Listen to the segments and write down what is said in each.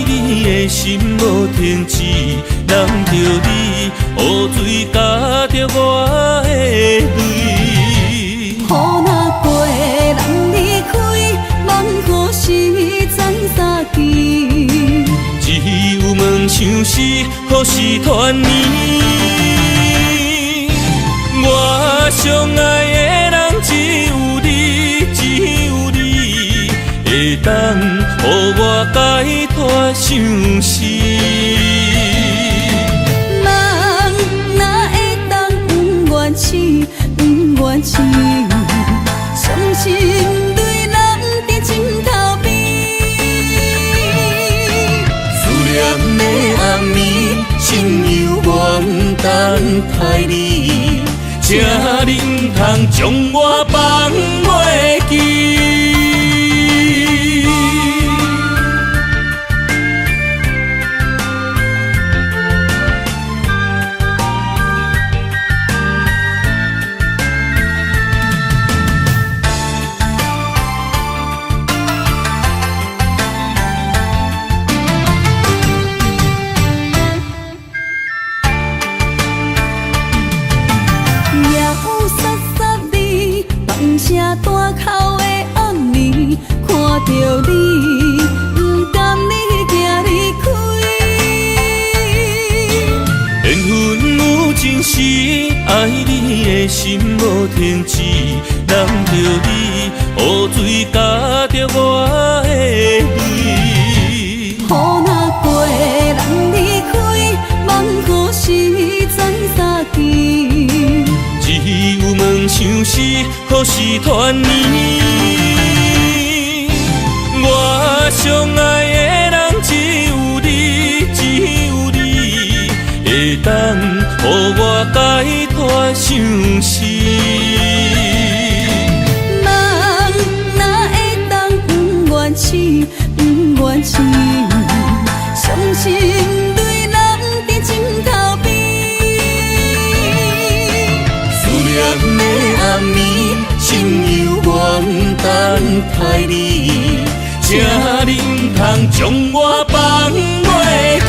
你的心無停止，攬著你，雨水咬著我的淚。雨若過，人離開，夢何時轉三更？只有夢想是何時團圓。我上愛的人只有你，只有你，會當予我解脫相思。夢哪會當不願醒，不願醒，傷心淚淋佇枕頭邊。思念的暗暝，心猶原等待你，請你毋通將我放袂記。大哭的暗暝，看著你，不甘你行離開。緣分有情時，愛你的心無停止，攬著你，雨水咬著我的淚。雨若過，人離開，夢何時轉三更？只有夢想是何時團圓。我上愛的人只有你，只有你，會當予我解脫相思。夢哪會當不願醒，不願醒，傷心淚淋佇枕頭邊。思念的暗暝，心猶原等待你，請你毋通將我放袂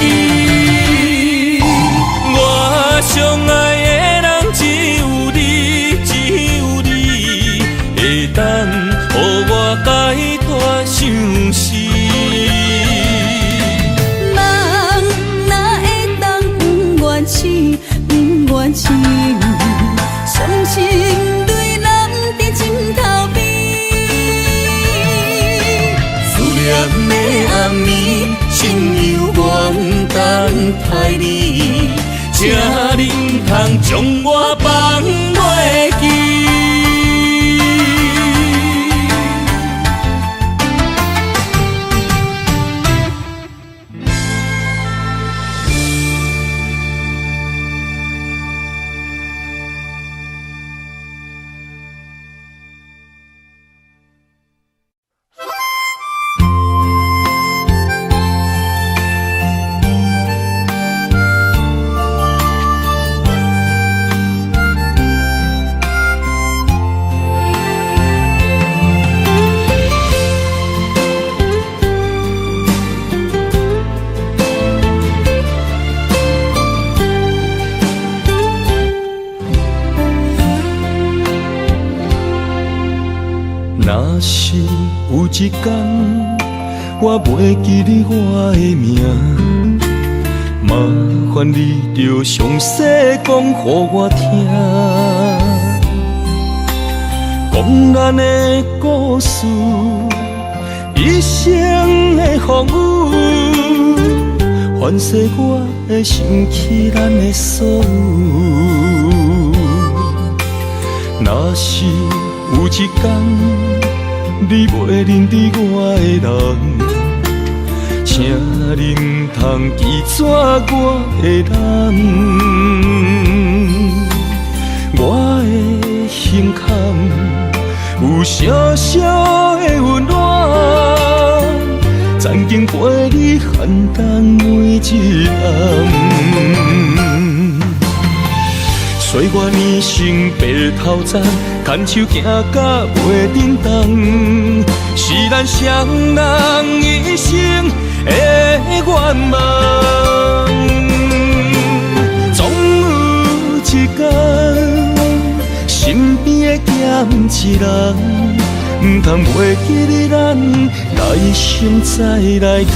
記。我上愛的人只有你，只有你，會當予我解脫相思。夢哪會當不願醒，不願醒，傷心淚淋佇枕頭邊。思念的暗暝，心猶原等待你，請你毋通將我放袂記。若是有一天，我袂記得我的名，麻煩你著詳細講予我聽，講咱的故事，一生的風雨，凡世我會想起咱的所有。若是有一天，你袂認得我的人，請你毋通拒絕我的人。我的胸坎有小小的溫暖，曾經陪你寒冬每一暗。歲月年成白頭鬃，牽手行甲袂振動，是咱雙人一生的願望。總有一天，身邊會減一人，毋通袂記得咱來生再來牽。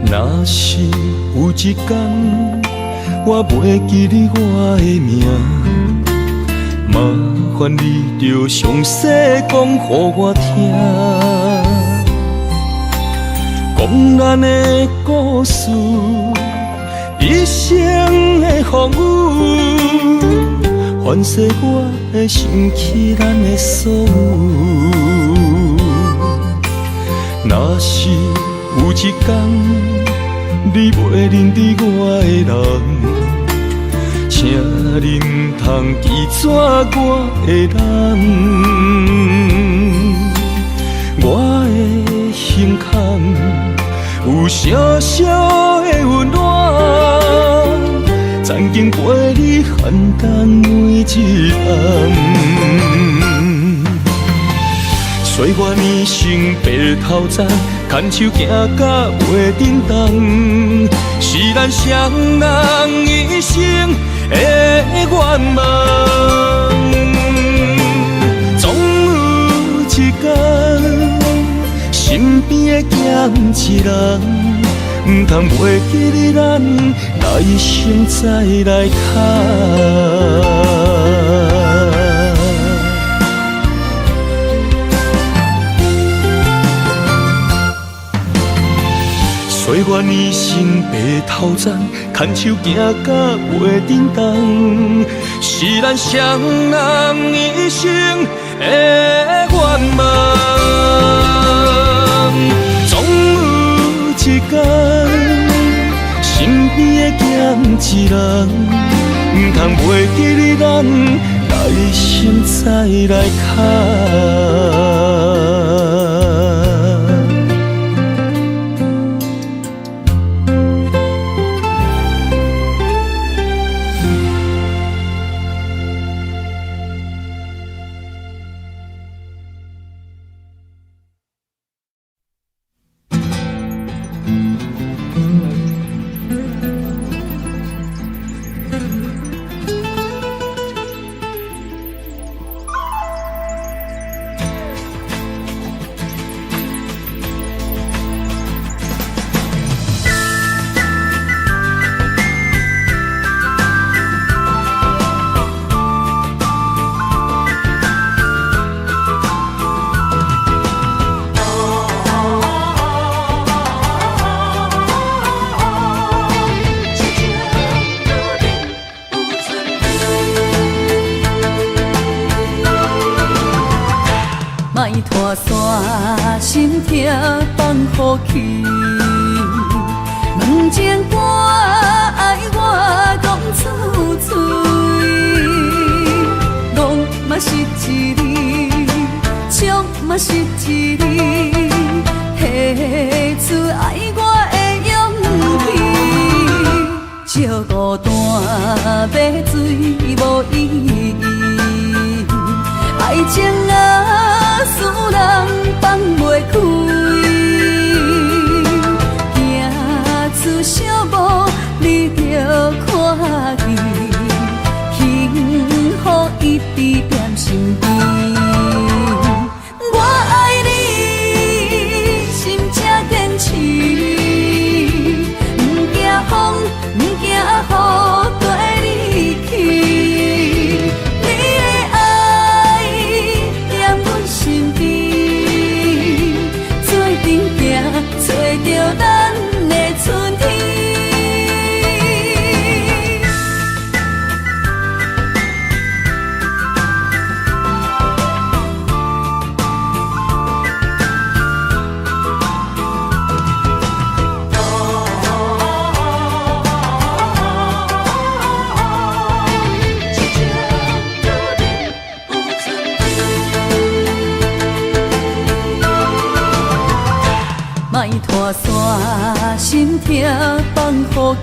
若是有一天，我袂記得我的名，麻煩你著詳細講予我聽，講咱的故事，一生的風雨，凡勢我會想起咱的所有。若是有一天，你袂認得我的人，請你毋通記錯我的人。我的胸坎有小小的溫暖，曾經陪你奮戰每一暗。歲月年成白頭鬃，牽手行甲袂振動，是咱雙人一生的願望。總有一天，身邊會減一人，毋通袂記得咱來生再來牽。歲月年成白頭鬃，牽手行甲袂振動，是咱雙人一生的願望。總有一天，身邊會減一人，毋通袂記得咱來生再來牽。莫拖线，心痛放予去。问情歌爱我讲出嘴，戆嘛是一字，笑嘛是一字，提出爱我的勇气。借孤单买醉无意义，爱情啊，使人放袂开，行出小步，你就看见，幸福一直踮身邊。我愛你，心才堅持，毋驚風，毋驚雨，綴你去。你的愛踮阮身邊，做陣行，揣著咱的春天。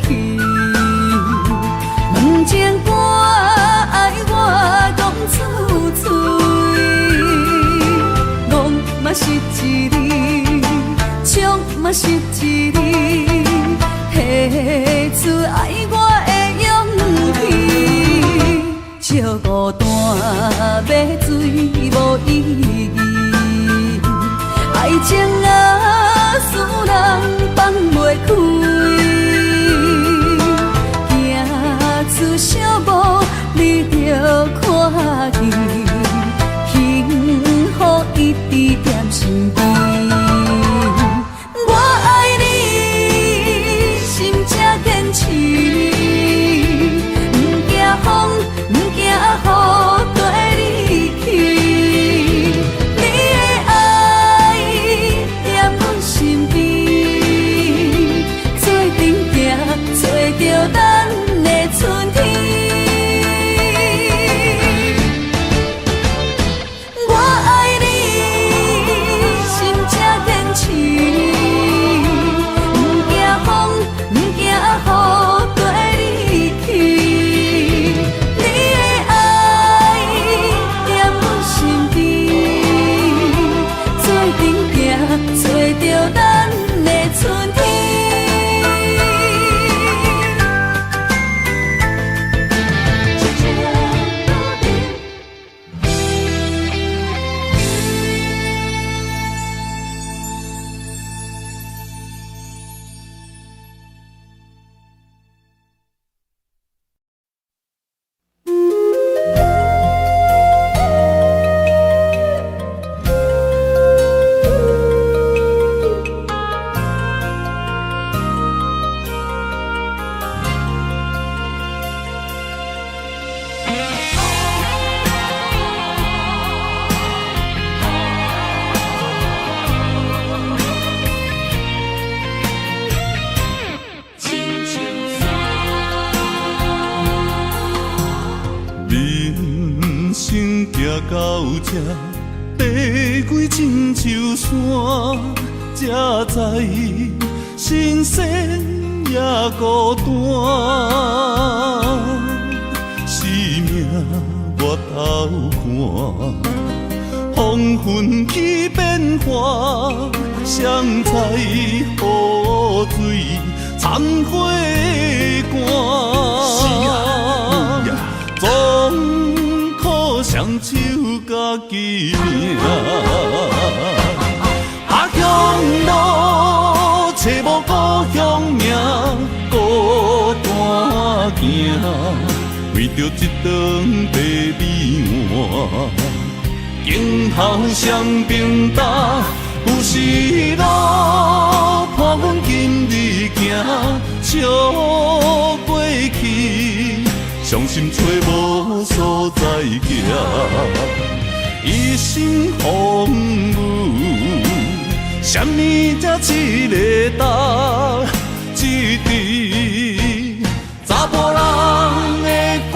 去。问情歌爱我讲出嘴，戆嘛是一字，笑嘛是一字，提出爱我的勇气。笑孤单欲醉无意义，爱情啊，使人放袂开，行出小步你就看见，幸福一直踮身边。我爱你，心才坚持，毋惊风，毋惊雨，跟你去。你的爱踮阮身边，做阵行，揣著咱的春天。我愛你，心才堅持，毋驚風，毋驚雨，跟你去。你的愛踮阮身邊，做陣行，揣著咱的春天。人生行到這，爬過親像山，才知神仙也孤單。生命我头看，風雲起變化，誰知雨水摻火乾。總苦雙手家己命，下鄉路揣無故鄉名，孤單行，為著一頓白米碗，鏡頭雙平擔，有時路伴阮今日行，笑過去。傷心揣無所在行，一生風雨，啥物才一个担？一支查埔人的歌。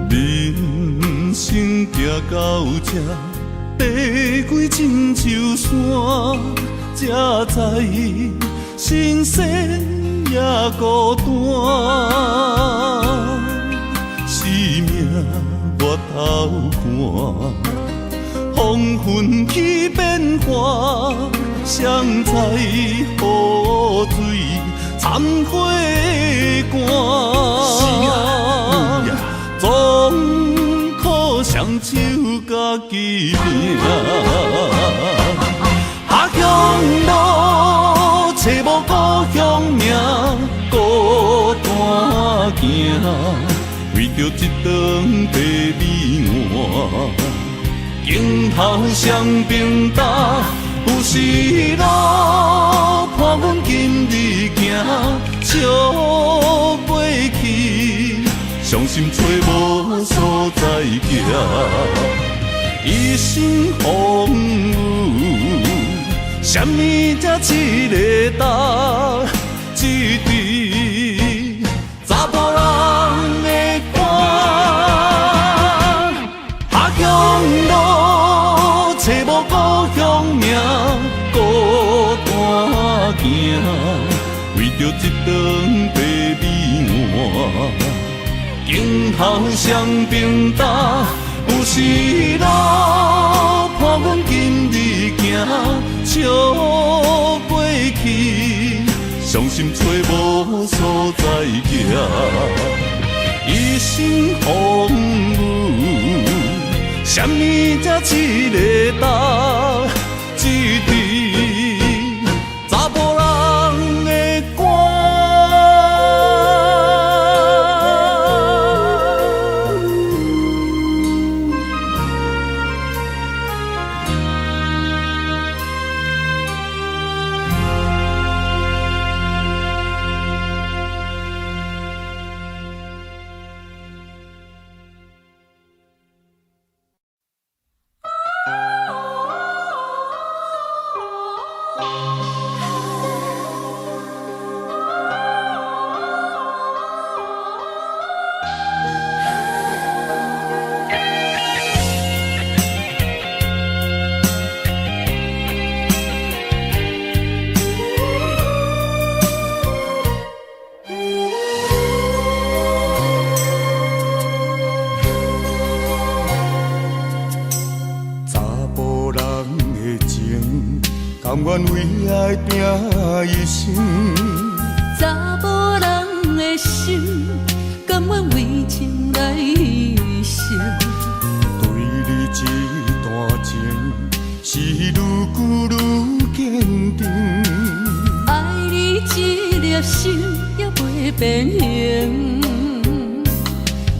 人生行到這，爬過親像山，才知神仙也孤單。生命我头看，風雲起變化，誰知雨水摻火乾。總苦雙手家己命，下鄉路揣無故鄉名，孤單行，為著一頓白米碗，鏡頭雙平擔，有時路伴阮今日行，笑過去。傷心揣無所在行，一生風雨，啥物才一个担？為著這頓白米碗。鏡頭雙平擔，有時路伴阮今日行，笑過去，傷心揣無所在行。一生風雨，啥物才一个担？一支查埔人的歌。查埔人的情，甘願為愛拼一生。查埔人的心，甘願為情來犧牲。對你這段情，是愈久愈堅定。愛你這粒心也袂變形。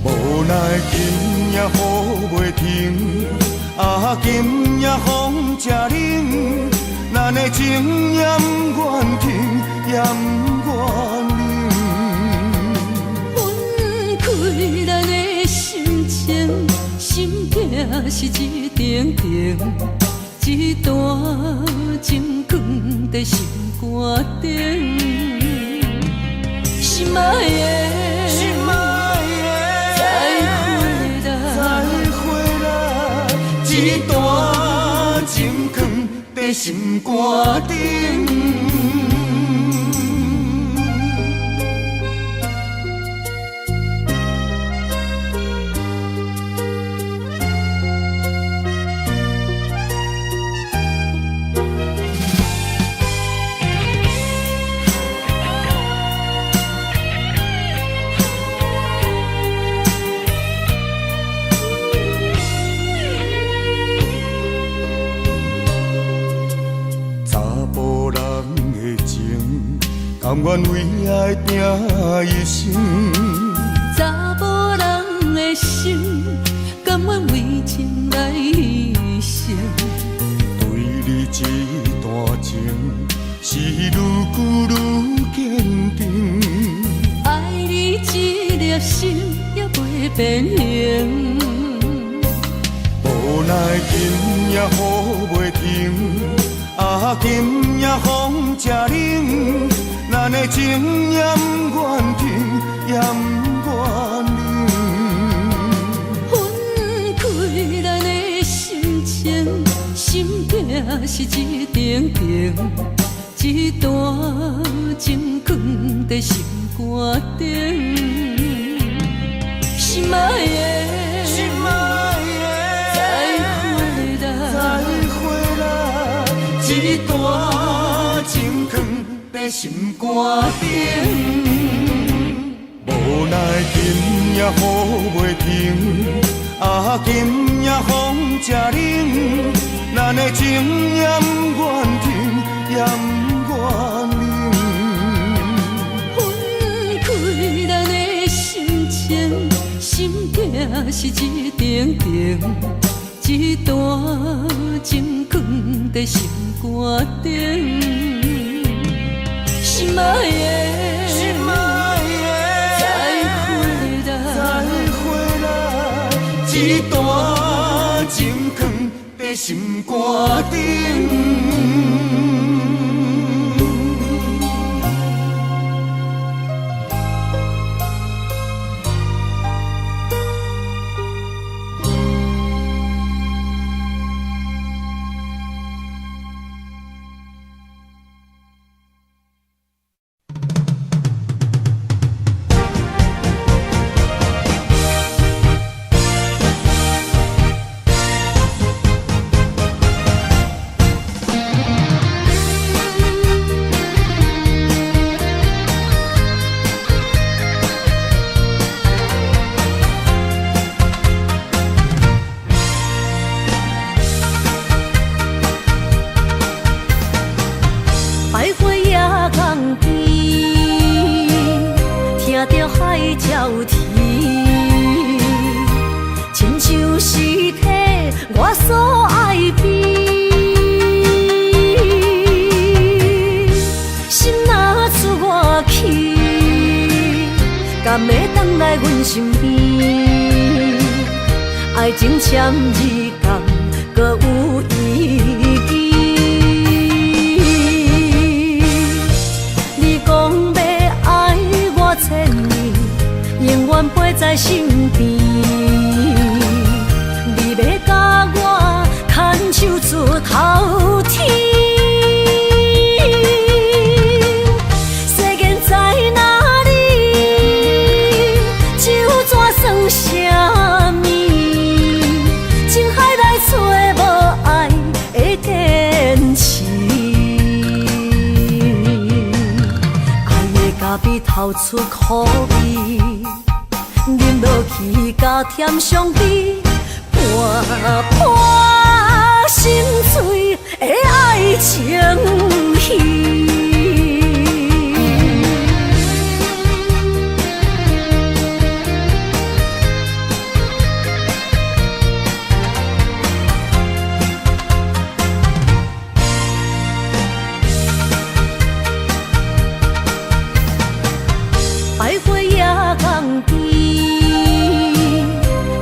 無奈今夜雨袂停，啊，今夜風誠冷，咱的情也毋願停，也毋願冷。分開咱的心情，心痛是一定定，這段情囥佇心肝頂，心愛的，心愛的，再會啦，再會啦，這段情囥佇心肝頂。查埔人的情，甘願為愛拼一生。查埔人的心，甘願為情來犧牲。對你這段情，是愈久愈堅定。愛你這粒心也袂變形。無奈今夜雨袂停，啊，今夜風誠冷，咱的情也毋願停，也毋願冷。分開咱的心情，心痛是一定定，這段情囥佇心肝頂，心愛的，心愛的，再會啦，再會啦，這段情囥佇心肝頂。無奈今夜雨袂停，啊，今夜風誠冷，咱的情也毋願停，也毋願冷。分開咱的心情，心痛是一定定，這段情囥佇心肝頂，心愛的，心愛的，再會啦，再會啦，這段情囥佇心肝頂。海椒甜，親像是替我所愛悲。心若出外去，敢會轉來阮身邊？愛情簽字，敢閣有意義？你講欲愛我千年，永遠陪在身邊。你欲共我牽手出頭天。世間在哪裡？酒怎算啥物？情海內找無愛的堅持，愛的咖啡透出苦味，飲落去加添傷悲，半破心碎的愛情戲。徘徊野港邊，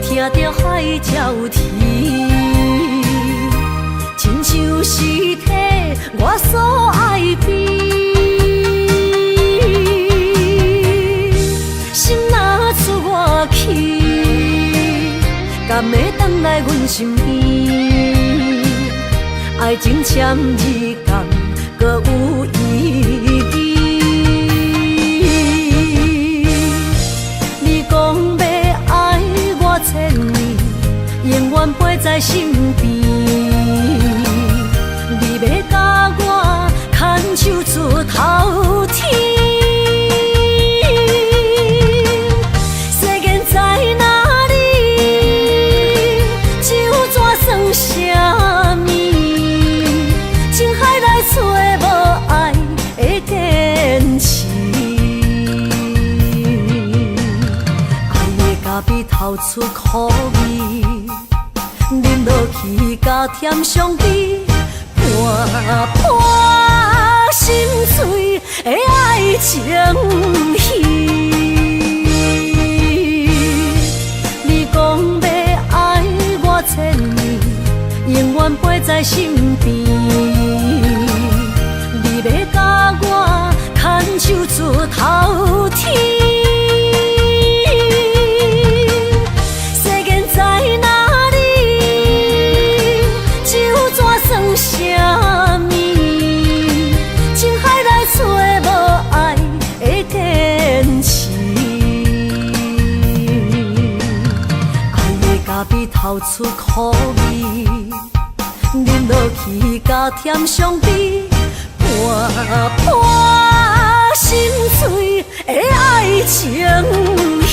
聽著海椒甜，親像是替我所愛悲。心若出外去，敢會轉來阮身邊？愛情簽字，敢閣有意義？你講欲愛我千年，永遠陪在身邊。你欲共我牽手出頭天。世間在哪裡？酒怎算啥物？情海內找無愛的堅持，愛的咖啡透出苦味，飲落去加添傷悲，半破心碎的愛情戲。你講欲愛我千年，永遠陪在身邊。你欲共我牽手出頭天。世間在哪裡？酒怎算啥物？情海內找無愛的堅持，愛的咖啡透出苦味，飲落去加添傷悲，半破心碎的愛情戲。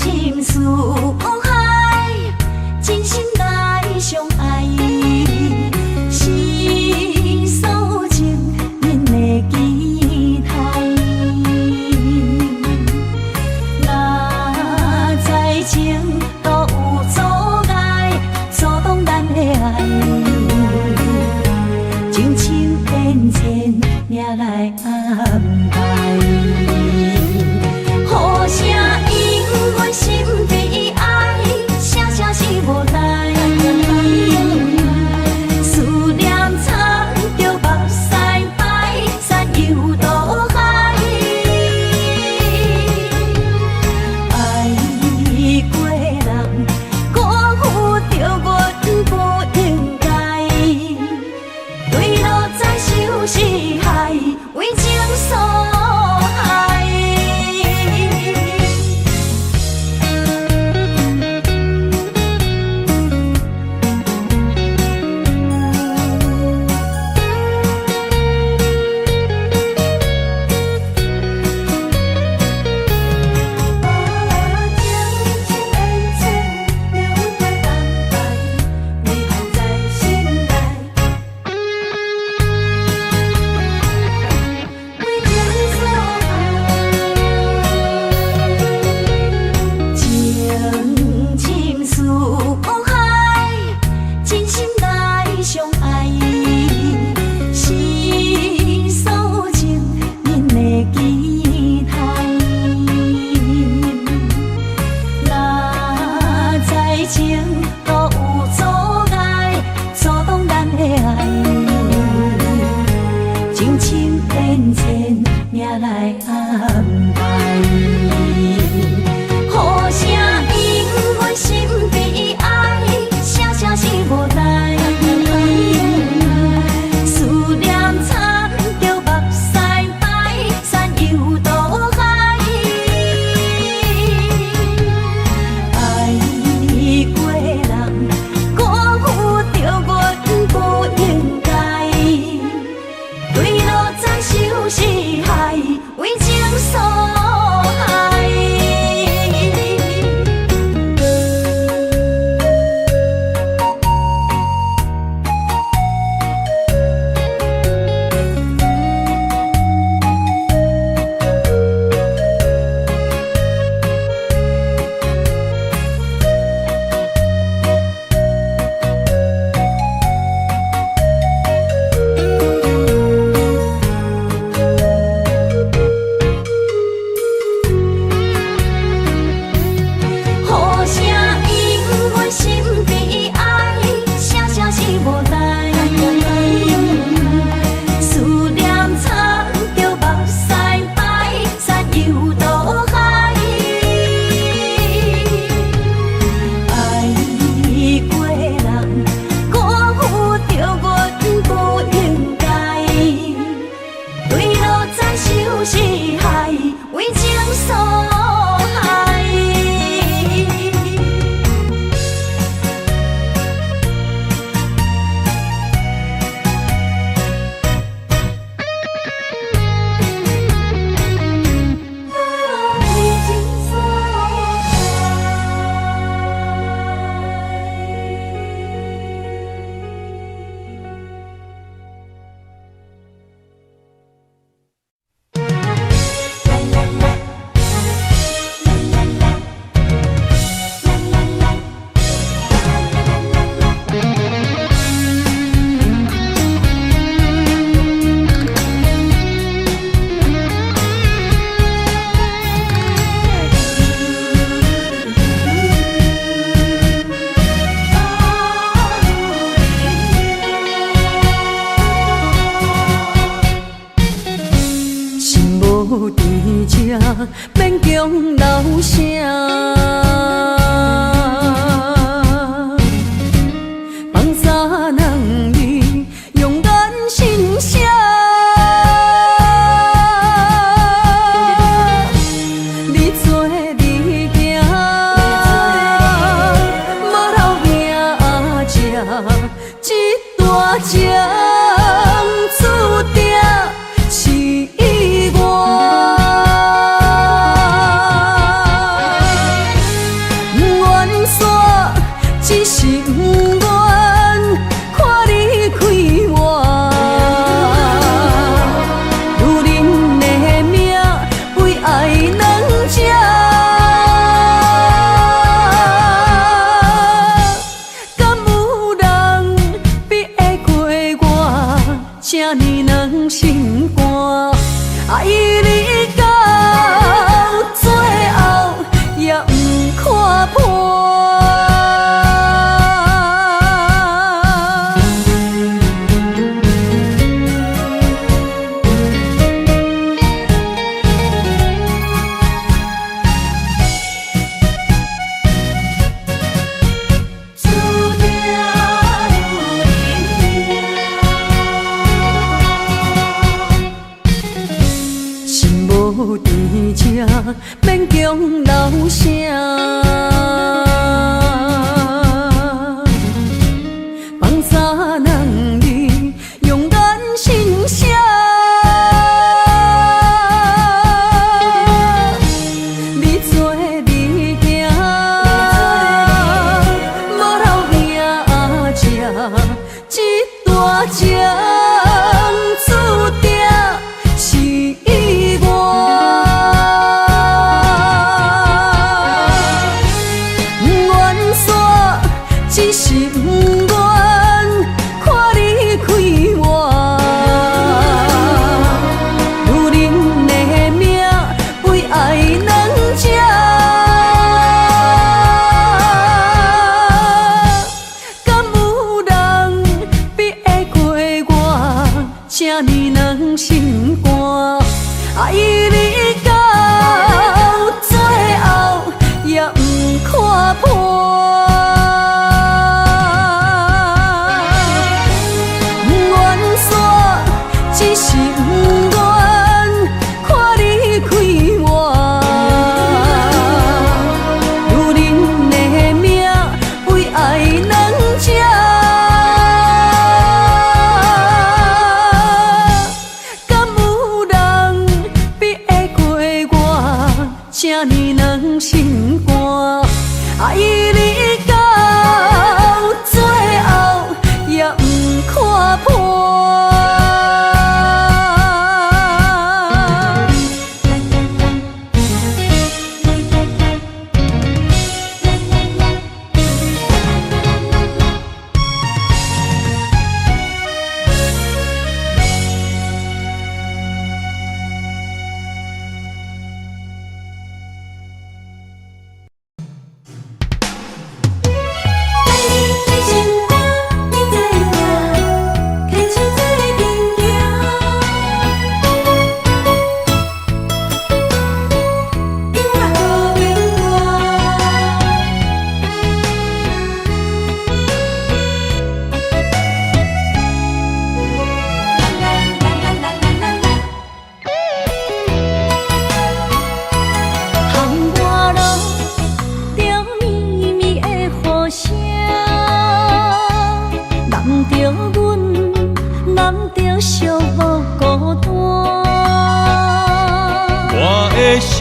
情深似海，真心來相愛，是所情人的期待。若知情途有阻礙，阻擋咱的愛，情深變遷，命來安排。雨聲因阮心悲哀，聲聲是無奈。這，勉強留聲。放三兩字，用眼神寫。你做你行，無留影這，這段情注定是意外。不願散，只是不願看你开活。女人的命，为爱两者。敢有人比会过我？这呢软心肝，爱你到最后也毋看破。注定女人心無佇這，勉強留聲。放三兩字，用眼神寫。你做你行，無留影這，這段情注定是意外。不願散，只是不願看你开活。女人的命，为爱两者。敢有人比会过我？这呢软心肝，爱你到最后也毋看破。不愿散，只是不愿看你开活。女人的命，为爱两者。敢有人比会过我？这呢软心肝，爱你到最后也毋看破。你心肝，你知影，牵手做阵行，音乐好朋友。啦啦啦啦啦啦啦。窗外落着绵绵的雨声，淋著阮，淋著寂寞孤单。我的心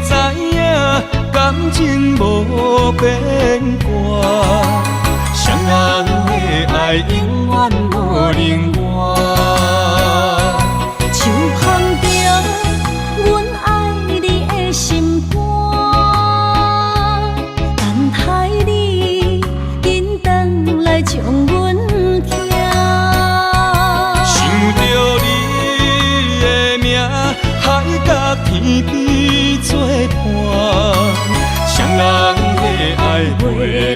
知影，感情無變卦，雙人的愛永遠無能換。手捧著阮愛你的心肝，等待你緊轉來將阮疼。想著你的名，海角天邊作伴，雙人的愛袂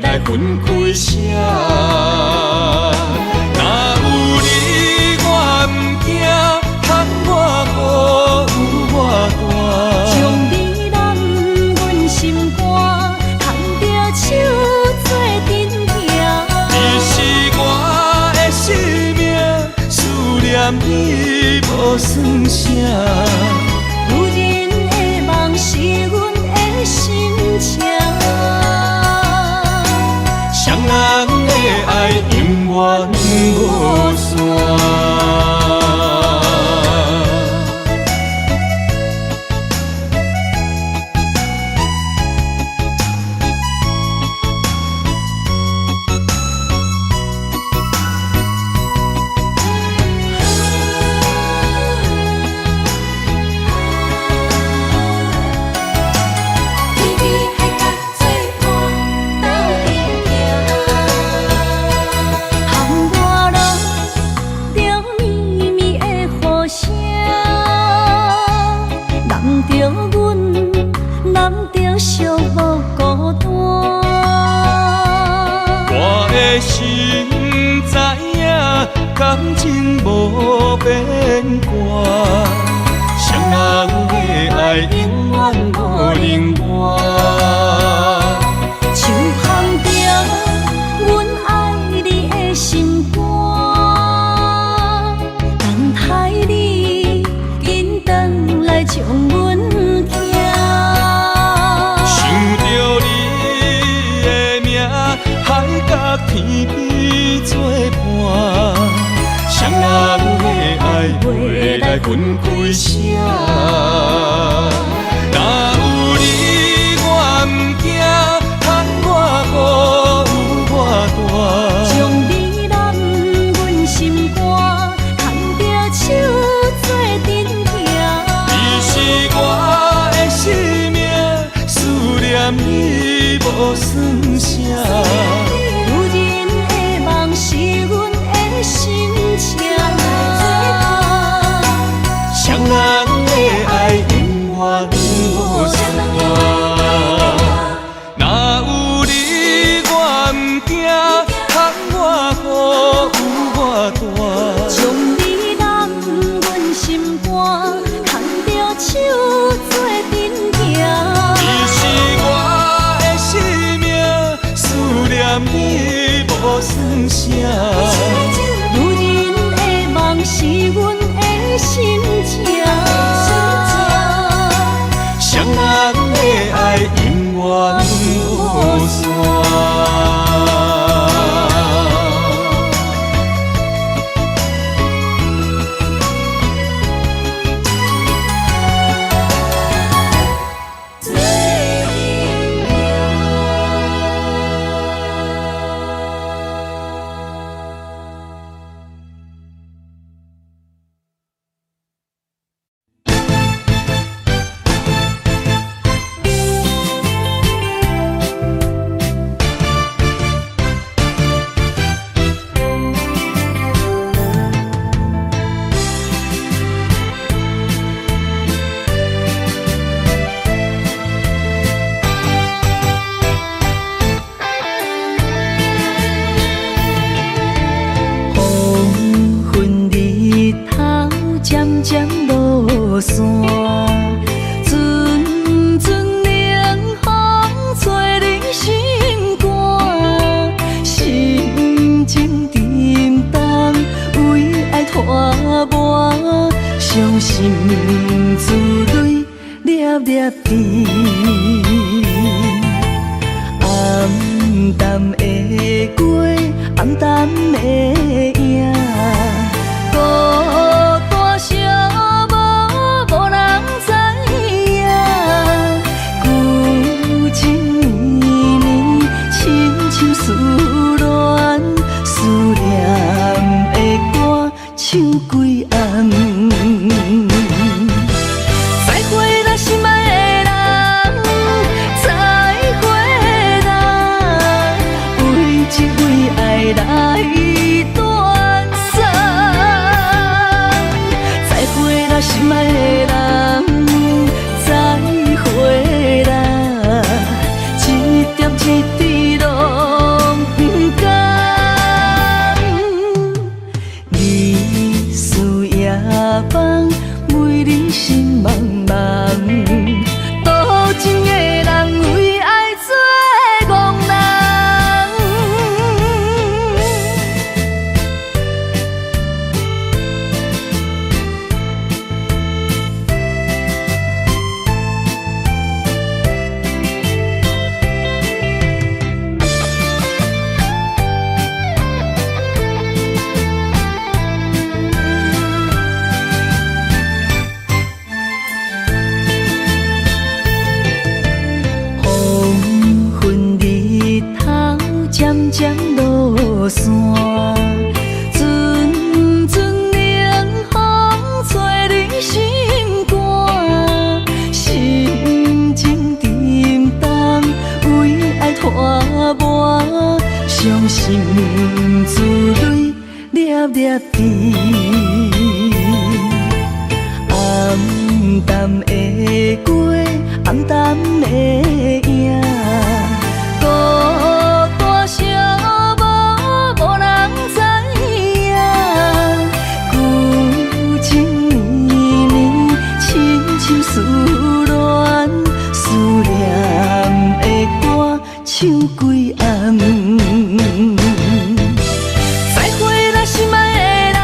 來分開捨。若有你我毋驚，窗外雨有偌大。念你無算啥。女人的夢是阮的心情。雙人的愛永遠無散。天涯海角做伴，斗阵行。窗外落著绵绵的雨声，淋著阮，淋著寂寞孤单。我的心知影，感情無變卦，雙人的愛永遠無能換。手捧著阮愛你的心肝，等待你緊轉來將阮疼。想著你的名，海角天邊做伴，雙人的愛袂來分開捨。若有你我毋驚，窗外雨有偌大。將你攬阮心肝，牽著手做陣行。你是我的生命，思念你無算啥。女人的夢是阮的心情。雙人的愛永遠無散。若有你我毋驚，窗外雨有偌大。將你攬阮心肝，牽著手做陣行。你是我的生命，思念你無算啥。女人的夢是阮的心情。雙人的愛永遠無散。黃昏日頭漸漸落山，陣陣冷風吹恁心肝，心情沉重，為愛拖磨，傷心珠淚粒粒滴。暗淡的街，暗淡的影，孤單寂寞無人知影。舊情綿綿，深深思戀，思念的歌唱規暗。再會啦，心愛的人，再會啦，為情為愛來斷送。再會啦，心愛的人，再會啦，一點一滴攏毋甘。日思夜夢，為你心茫茫。多情的人為愛做戇人。山，陣陣冷風吹你心肝，心情沉重，為愛拖磨，傷心珠淚粒粒滴。暗淡的過，暗淡的影，孤單寂寞無人知影。舊情綿綿，深深思戀，思念的歌唱規暗。再會啦，心愛的人，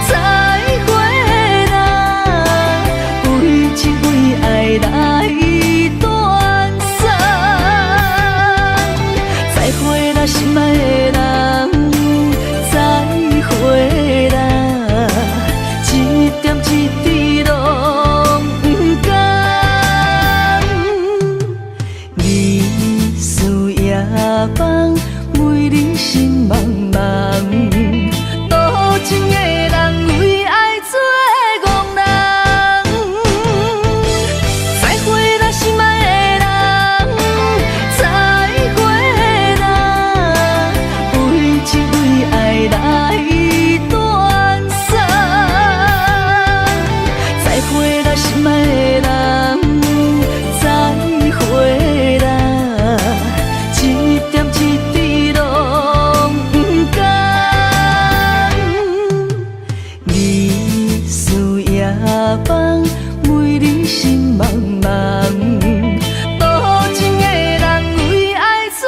再會啦，為情為愛來斷送。再會啦，心愛的人，再會啦，一點一滴攏毋甘。日思夜夢，每日心茫茫，多情的人為愛做戇人。再會啦，心愛的人，再會啦，為情為愛來斷送。再會啦，心愛的人，再會啦，一點一滴攏毋甘。日思夜夢，每日心茫茫，多情的人為愛做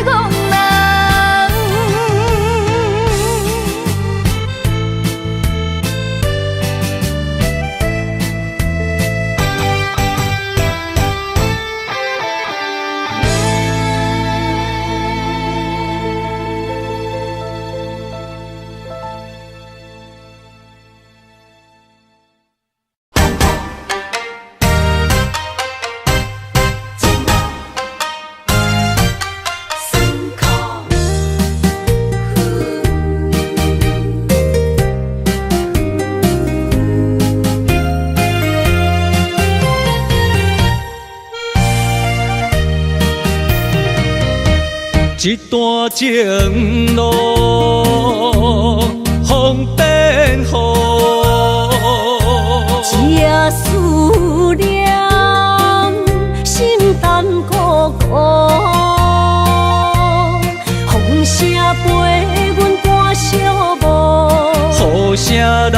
戇人。一段情路，風變雨。一夜思念，心淡孤孤。風聲陪阮趕寂寞，雨聲淋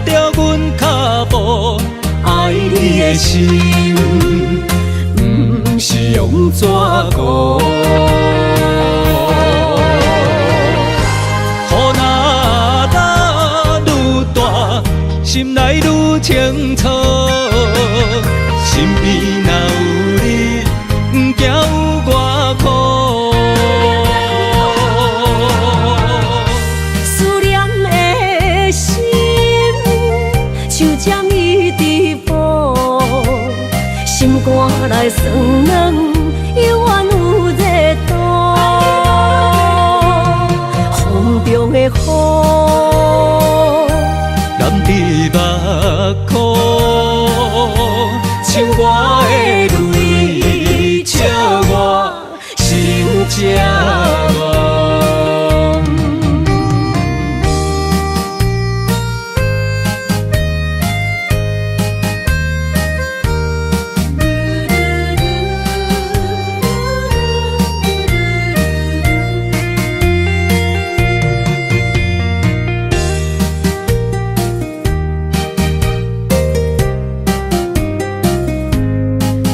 著阮跤步，愛你的心，毋是用紙糊。雨若落愈大，心內愈清楚。身邊若有你，毋驚有偌苦。思念的心，像針一直補，心肝內酸軟，猶原有熱度。風中的雨，淋佇目眶，像我的淚，笑我心這戇。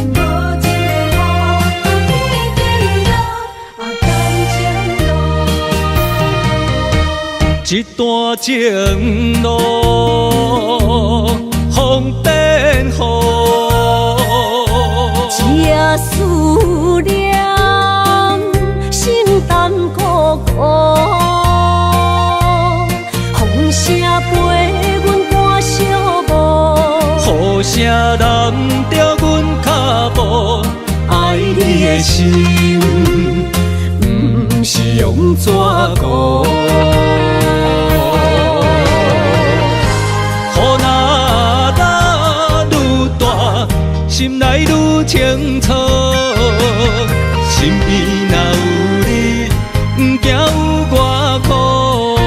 無一个雨滴滴落，啊感情路。一段情路，風變雨。一夜思念，心淡孤孤。風聲陪阮趕寂寞，雨聲淋著阮跤步，愛你的心，毋是用怎顾？雨若落愈大，心内愈清楚。身边若有你，毋惊有偌苦。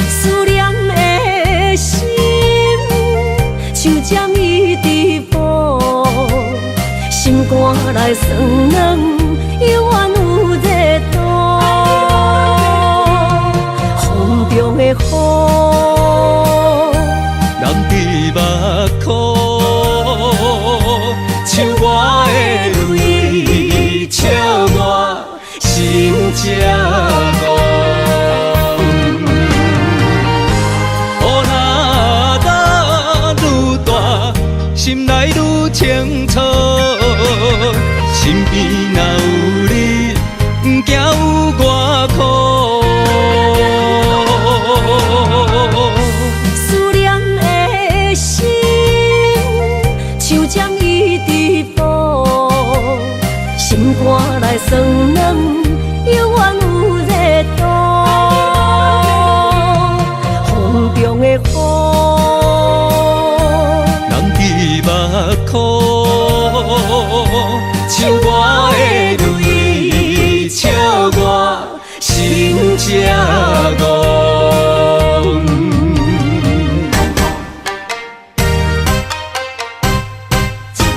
思念的心，像针伊伫补，心肝内酸软，犹原有热度。风中的雨，人伫目眶，像我的泪，笑我心这戆。雨若落愈大，心内愈清楚。身边若有你，毋惊有偌苦。思念的心，像针伊伫补，心肝内酸软，犹原有热度。风中的雨，人伫目眶，像我的泪，笑我心这戆。一生有痛苦。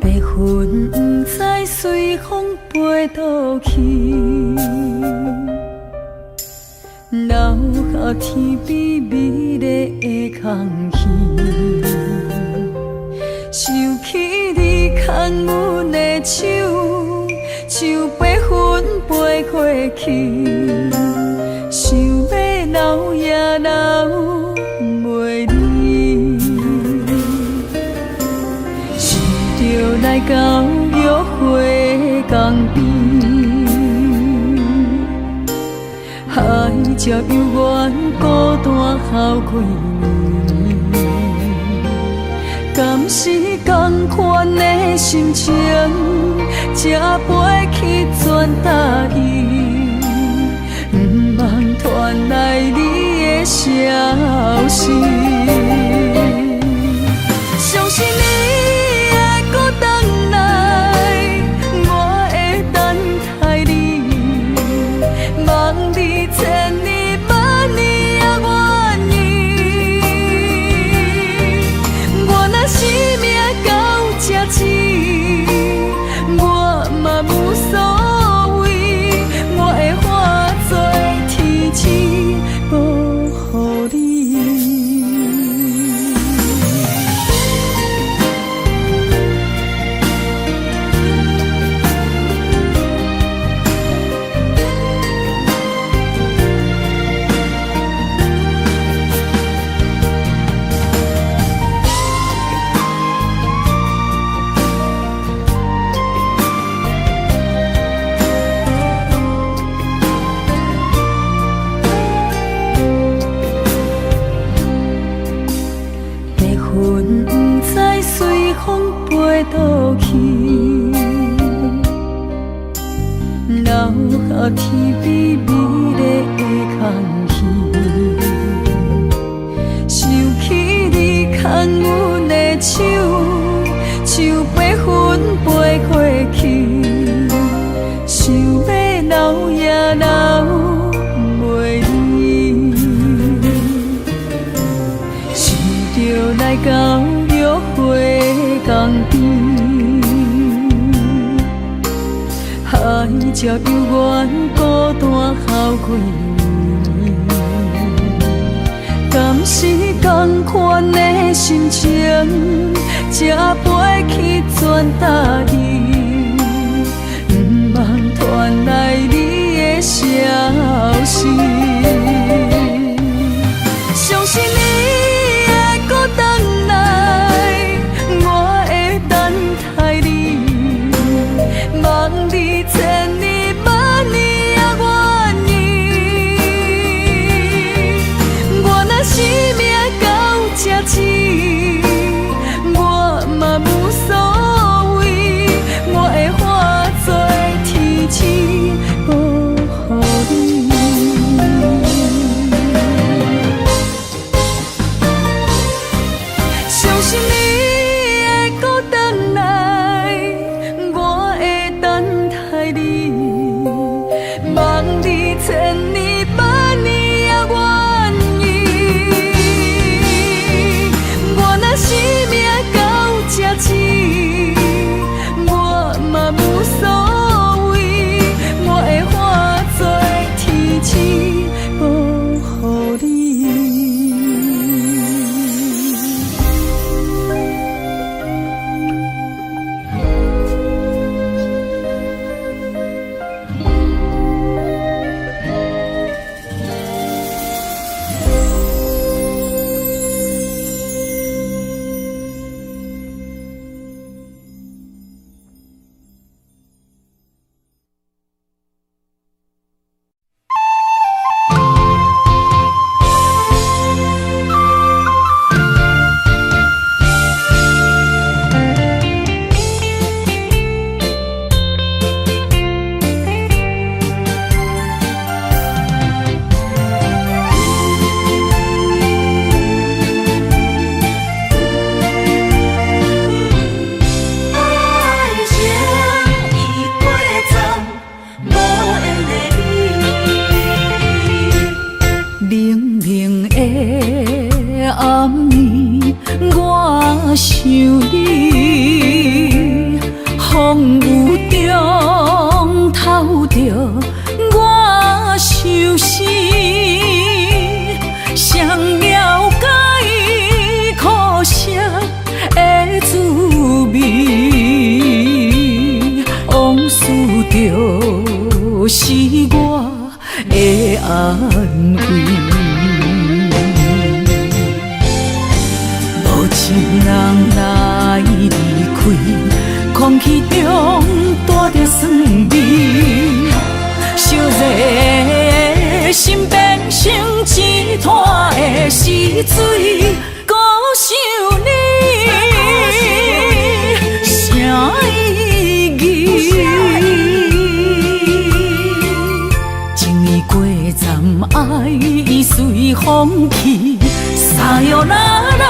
白云不知随风飞倒去，留下天边美丽的空虚。想起你牵阮的手，像白云飞过去，想欲留也留袂离。想著来到约会江边，海角犹原孤单好几暝。敢是仝款的心情，才飞去全答意，毋茫传来你的消息。相信你会阁转来，我会等待你，望你千年万年也愿意。我若生命到这止，我嘛无所谓，我会化作天星保护你。來到約會江邊，海鸟猶原孤單哭幾暝，敢是仝款的心情，才飛去全台地，毋茫傳來你的消息。相信你會閣轉來，我會等待你，望你千年萬年也願意。我若生命到這止，我嘛無所謂，我會化作天使保護你。相信你會閣轉來，我會等待你，望你千年萬年也願意。我若生命到這止，我嘛無所謂，我會化作天使保護你。愛情已過站，無緣的你。冷冷的暗暝，我想你，風雨中透著我相思，誰了解苦澀的滋味？往事就是我的安慰。無一人來離開，空氣中帶著酸味，燒熱的心變成一灘的死水，閣想你，啥意義？情已過站，愛已隨風去，さよなら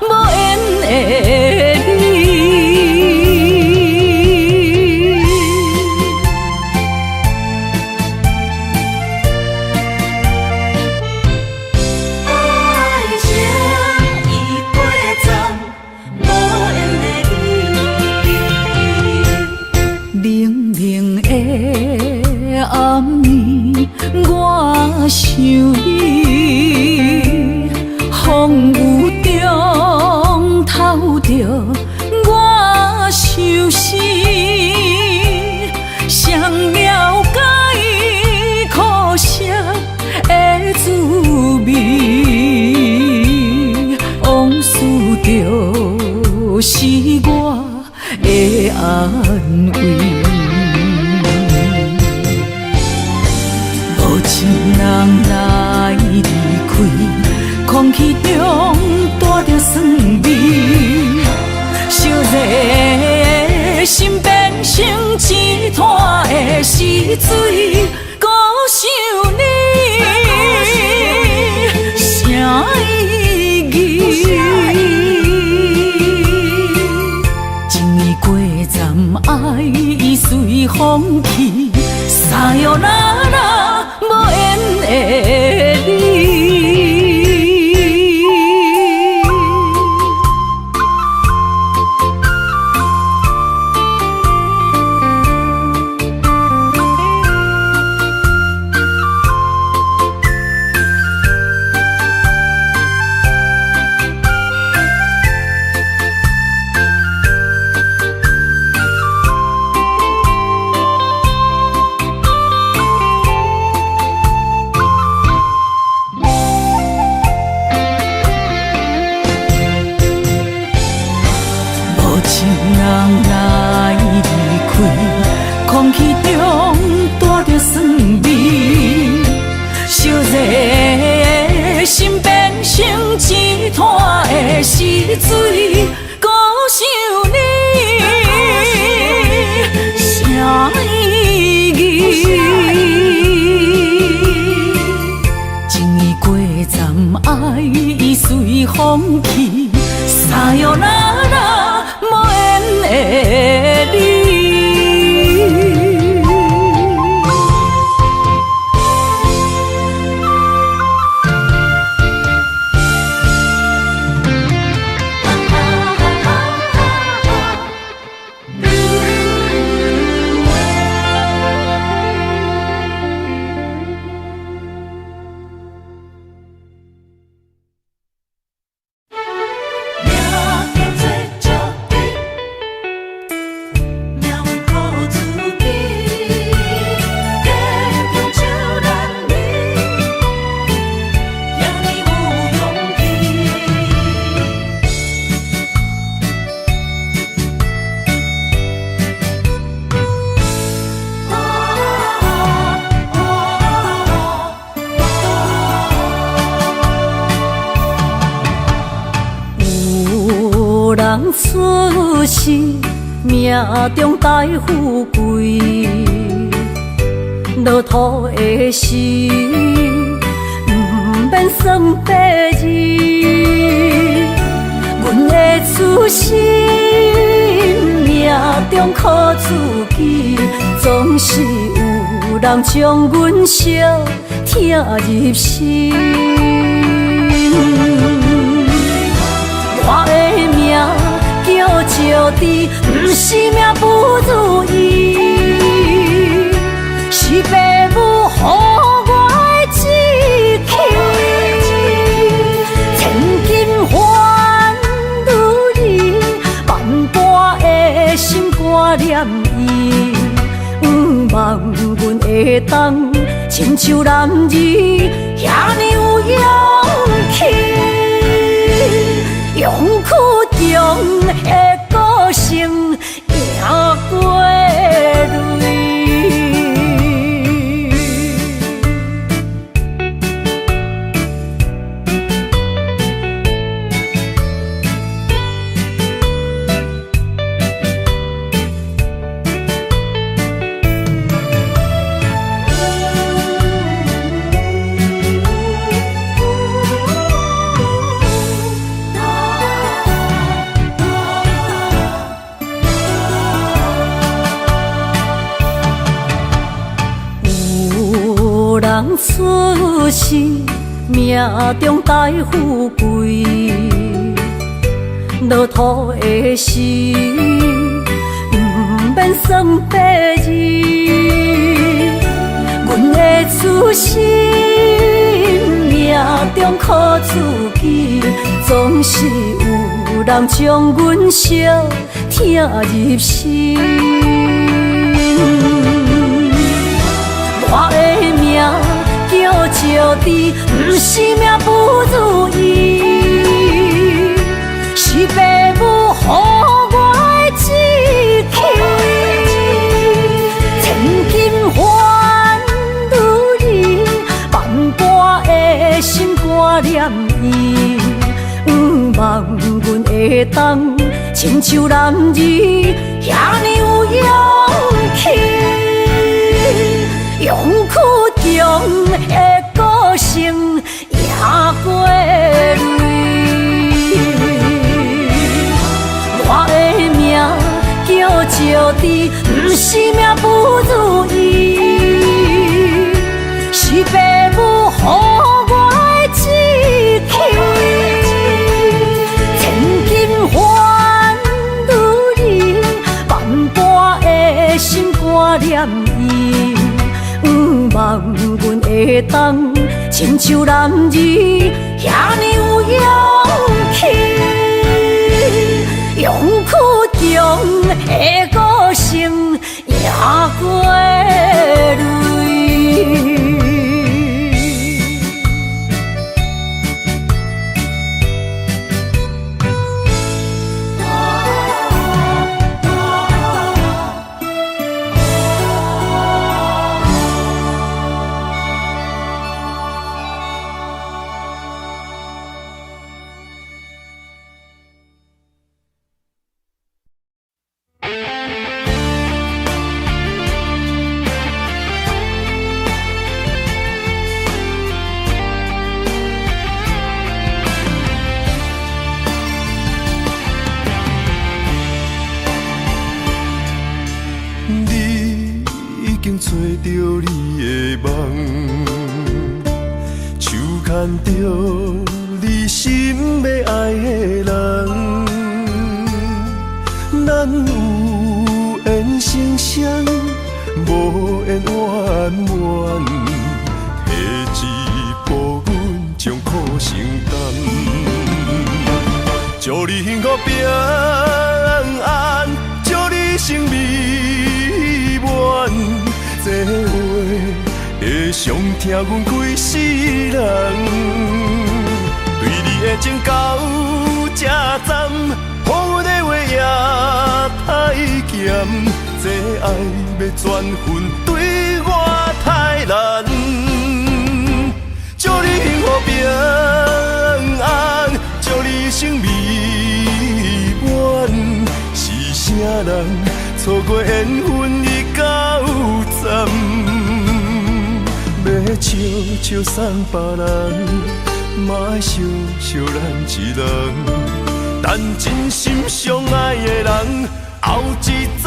無緣的你。愛情已過站，無緣的你。冷冷的暗暝，我想你，風雨中透著我相思，誰了解苦澀的滋味？往事就是我的安慰。無一人來離開，空氣中帶著酸味，燒熱的心變成一灘的死水，閣想你，啥意義？情已過站，愛已隨風去，さよなら無緣的你。水，阁想你，啥意义？情已过站，爱已随风去，さよなら，无缘的你。命叫做石猪，命运靠自己，坚强笑咱面，遐呢有勇气。有人出世，命中帶富貴，落土的時，毋免算八字。阮的出身，命中靠自己，總是有人將阮相疼入心。我的名叫石猪，毋是命不如意，是爸母予我的志氣。千金還女兒，萬般的心肝念伊，毋望阮會當親像男兒，遐呢有勇氣。勇氣中的個性贏過淚。有人出世，命中帶富貴，落土的時，毋免算八字。阮的出身，命中靠自己，總是有人將阮相疼入心。我的名叫石豬，毋是命不如意，是爸母予我的志氣。千金還女兒，萬般的心肝念伊，毋望阮會當親像男兒，遐呢有勇氣。勇氣中的個性贏過淚。我的名叫石豬，毋是命不如意，是爸母予我的志氣。千金還女兒，萬般的心肝念伊，毋望阮會當親像男兒，遐呢有勇氣。勇氣中的個性贏過淚。著你的夢，手牽著你心欲愛的人，咱有緣成雙，無緣圓滿，提一步阮將苦承擔。祝你幸福平安，祝你生美滿。這話會傷疼阮規世人。對你的情到這站，予阮的話也太鹹。這愛欲轉分對我太難。祝你幸福平安，祝你生美滿。是啥人錯過緣分已到站？欲笑笑送別人，嘛愛惜惜咱一人。等真心相愛的人後一站。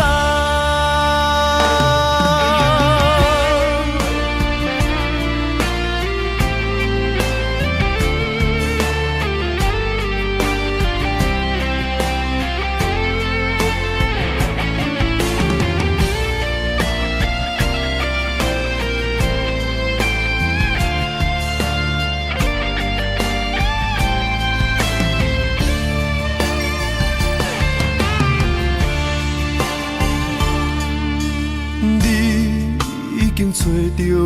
找著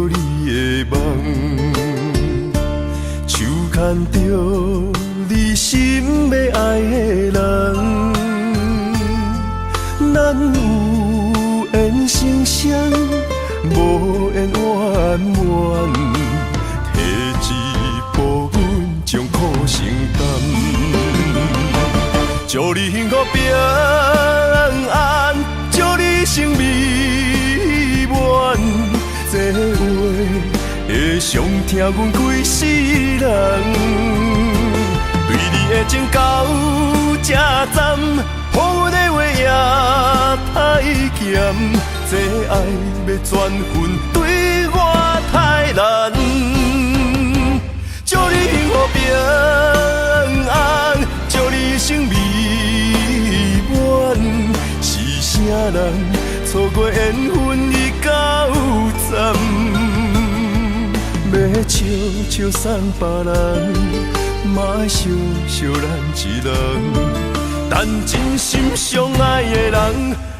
你的夢，手牽著你心欲愛的人，咱有緣成雙，無緣圓滿，提一步阮將苦承擔。祝你幸福平安，祝你生美滿。這話會傷疼阮規世人。對你的情到這站，予阮的話也太鹹。這愛欲轉分對我太難。祝你幸福平安，祝你生美滿。是啥人錯過緣分已到站？欲笑笑送別人，嘛愛惜惜咱一人。等真心相愛的人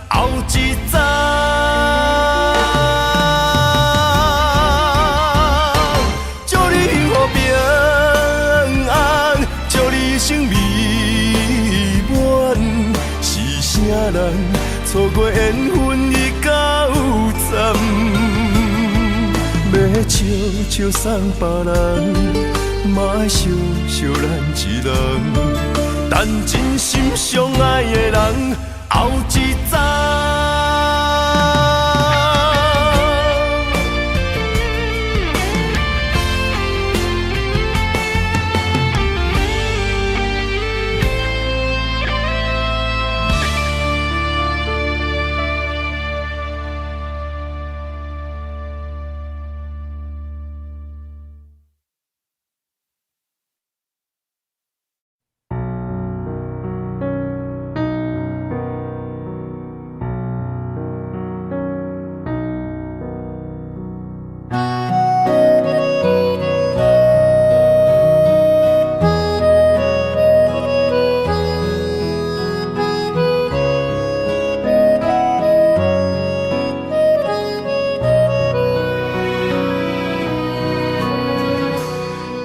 後一站。祝你幸福平安，祝你生美滿。是啥人錯過緣分已到站？欲笑笑送別人，嘛愛惜惜咱一人。等真心相愛的人後一站。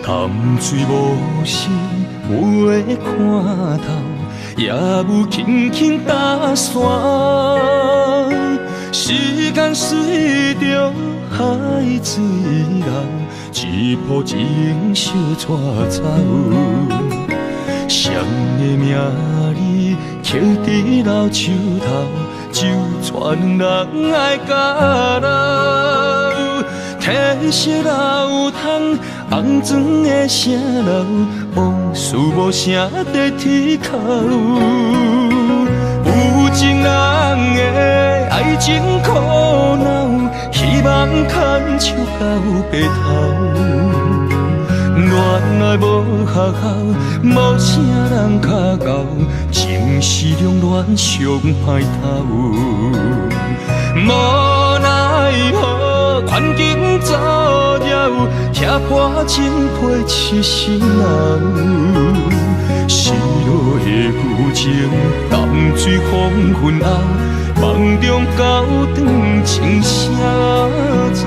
淡水無心有的看透，也無輕輕打散。時間隨著海水流，一波情相帶走。誰的名字刻佇老樹頭，就傳人愛甲老。提色老窗，红砖的城楼，往事无声在天口。有情人的爱情苦恼，彼希望牵手到白头。恋爱无学校，无啥人较𠢕，情是两恋上歹头。无奈何，环境造了，拆破情批痴心人。失落的旧情，淡水黄昏后，梦中交转情声走。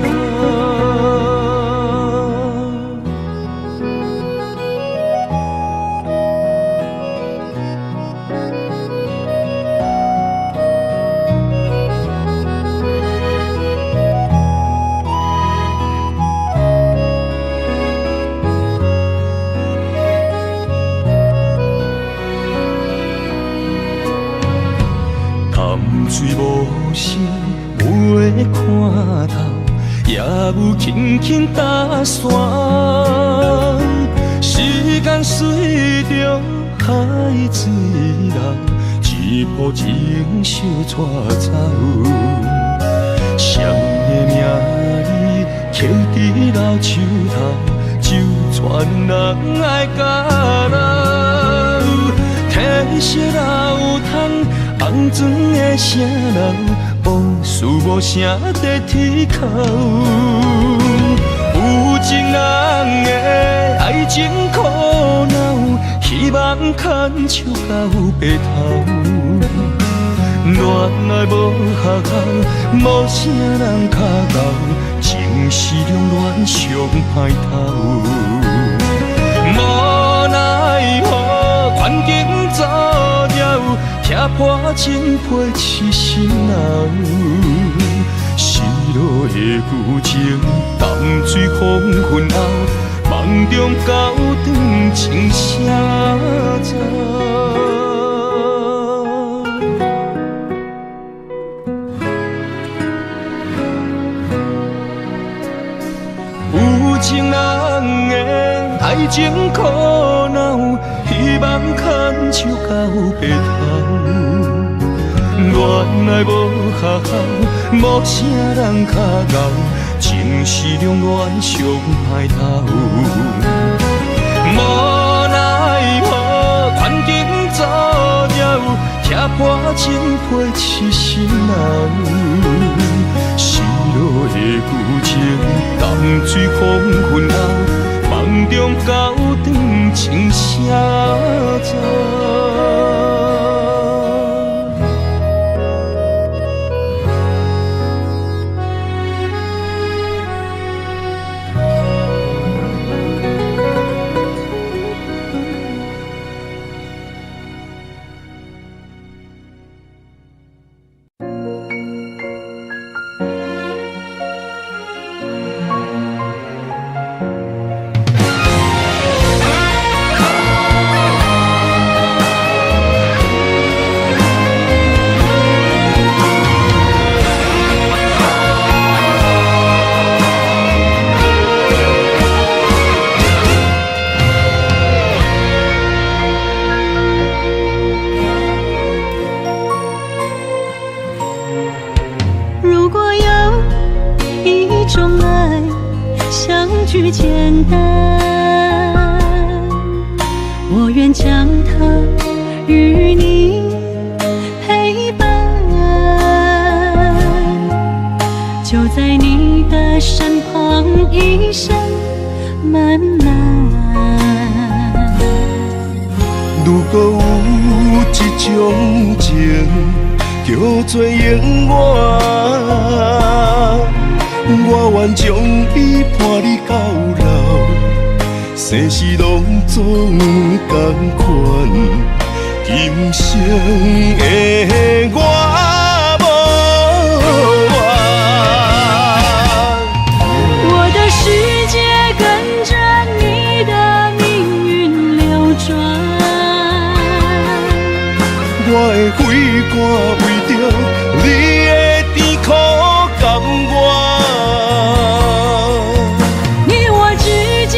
水无声，雾的看透，夜雾轻轻打散。时间随著海水流，一波情相带走。谁的名字刻伫老树头，就传人爱甲老。天色老窗，红妆的城楼，往事无声在天口。有情人的爱情苦恼，希望牵手到白头。恋爱无学校，无啥人较𠢕，情是两恋上歹头。无奈何，环境造了，拆破情批痴心人。失落的旧情，淡水黄昏后，梦中交转情声走。有情人的爱情苦恼，希望牵手到白头。恋爱无学校，无啥人较𠢕，情是两恋上歹头。无奈何，环境造了，拆破情批痴心人。失落的旧情，淡水黄昏后，梦中交转情声走。句简单，我愿将它与你陪伴，就在你的身旁，一生漫漫。如果有一种情，叫做永远，我愿将伊伴你到老，生死拢总仝款，今生的我无怨。我的世界跟着你的命运流转，我的血汗为著你的甜苦甘愿。你我之间，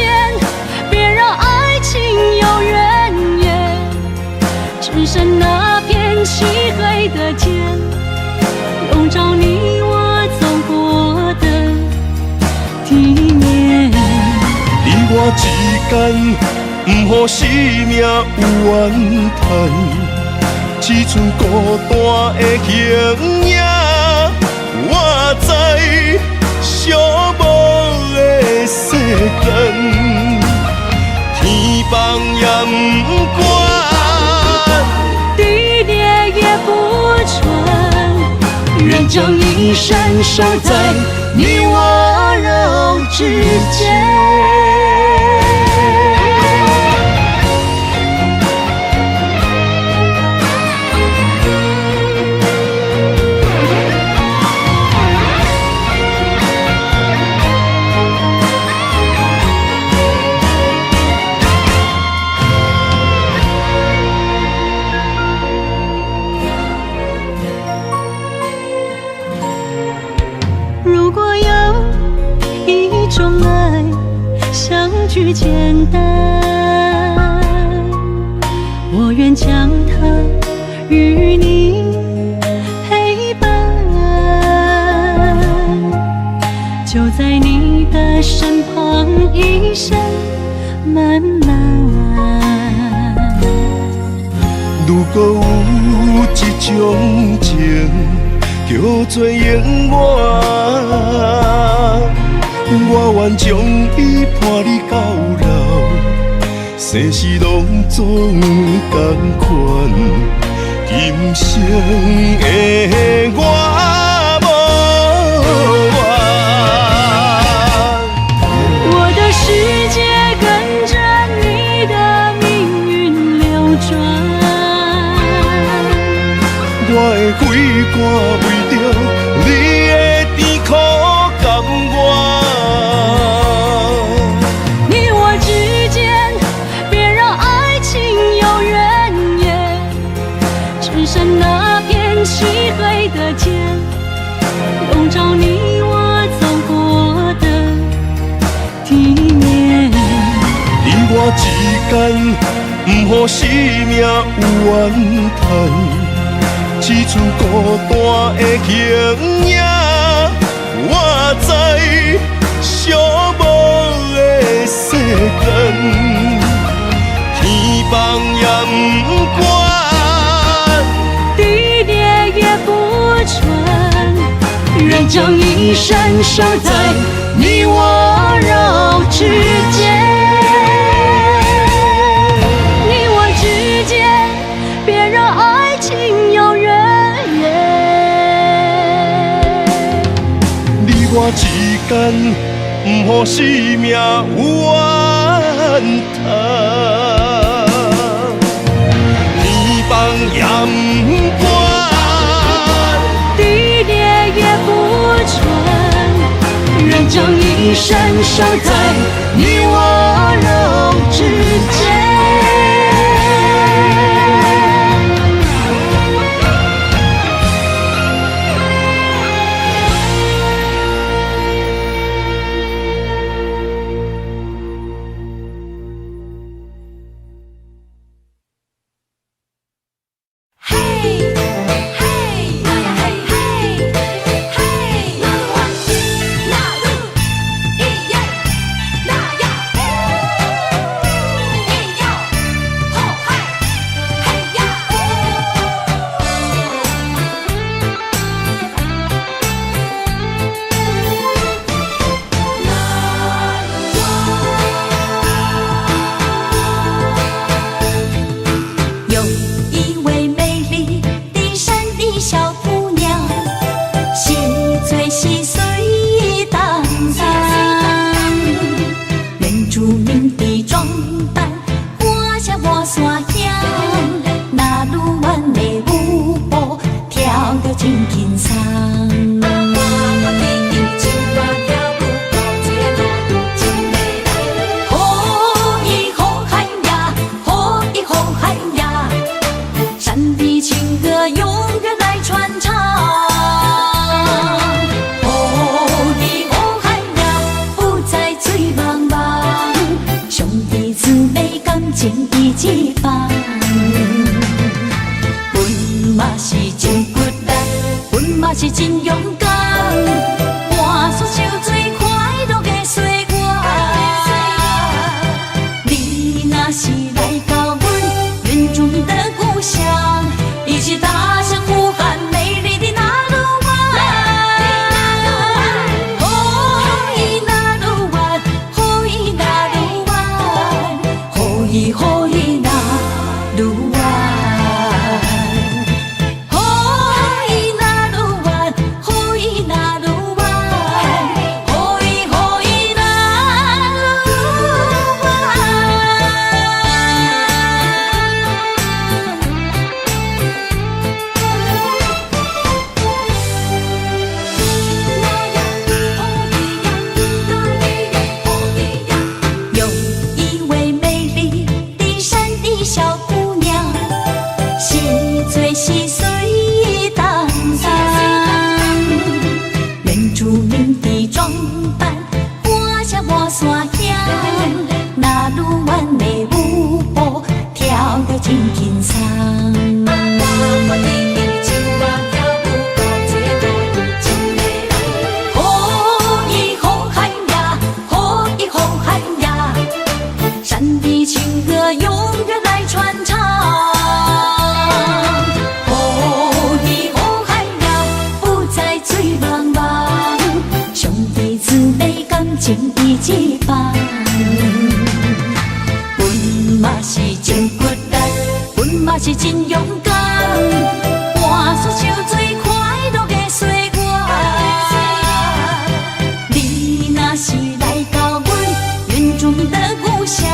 别让爱情有怨言，只剩那片漆黑的天，笼罩你我走过的間，毋予生命有怨嘆，只剩孤單的形影。我知寂寞的世間，天崩也毋管，地裂也不穿。願將一生守在你我肉之間。如果有一種愛，相聚簡單，我願將它與你陪伴，就在你的身旁，一生漫漫。如果有一種情，叫做永遠，我願將伊伴你到老，生死攏總仝款，今生的我無怨。我的世界跟着你的命運流轉，我的血肝為著你的甜苦甘願。你我之間，別讓愛情有怨言，只剩那片漆黑的街，籠罩你我走過的地面。你我之間，毋予生命有怨嘆，只剩孤單的形影。我知寂寞的世間，天崩也毋管，地裂也不穿。願將一生守在你我肉之間。你我之間，別讓愛情有怨言。你我之間，毋予生命有怨嘆，天崩也毋管，地裂也不穿。願將一生守在你我肉之間。嘿，嘿，那呀嘿嘿，嘿，那鲁那鲁，咿耶，那呀，咿哟，吼嗨，嘿呀。有一位美麗的山裡小姑娘，細醉細碎當當，原住民的裝扮，我像我山鄉，那魯灣的舞步跳得真輕鬆。吼咿吼嗨呀，吼咿吼嗨呀，山的情歌永遠來傳唱。吼咿吼嗨呀，不再醉茫茫，兄弟姊妹感情一起放。阮嘛是真骨力，阮嘛是真勇敢，換煞像最快樂的歲月。真輕鬆。好咿好漢呀，好咿好漢呀，山的情歌永遠來傳唱。好咿好漢呀，不再醉茫茫，兄弟姊妹感情一起放。阮嘛是真骨力，阮嘛是真勇敢，換煞像最快樂的歲月。你若是來到阮原住民的故鄉，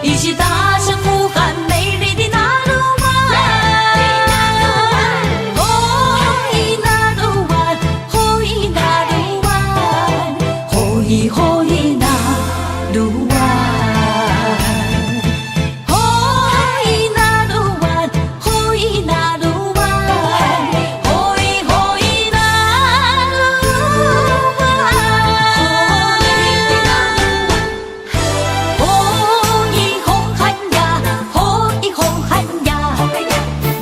一起大聲呼喊美麗的納魯灣。好咿納魯灣，好咿納魯灣，好咿好咿納魯灣。好咿納魯灣，好咿納魯灣，好咿好咿納魯灣。好咿好漢呀，好咿好漢呀，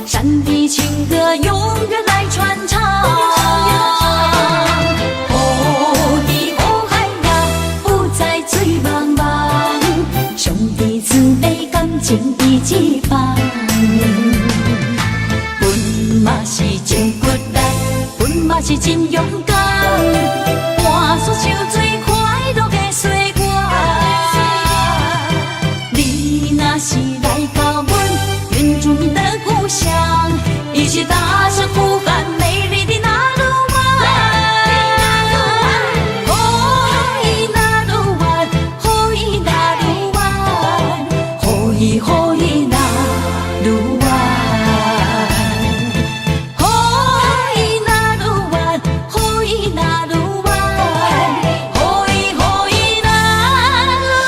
山的情歌永遠來傳唱。好咿好漢呀，不再醉茫茫，兄弟姊妹感情一起放。阮嘛是真骨力，阮嘛是真勇敢，換煞像最快樂的歲月。你若是來到阮原住民的故鄉，一起大聲呼喊美麗的納魯灣。好咿納魯灣，好咿納魯灣，好咿好咿納魯灣。好咿納魯灣，好咿納魯灣，好咿好咿納魯灣。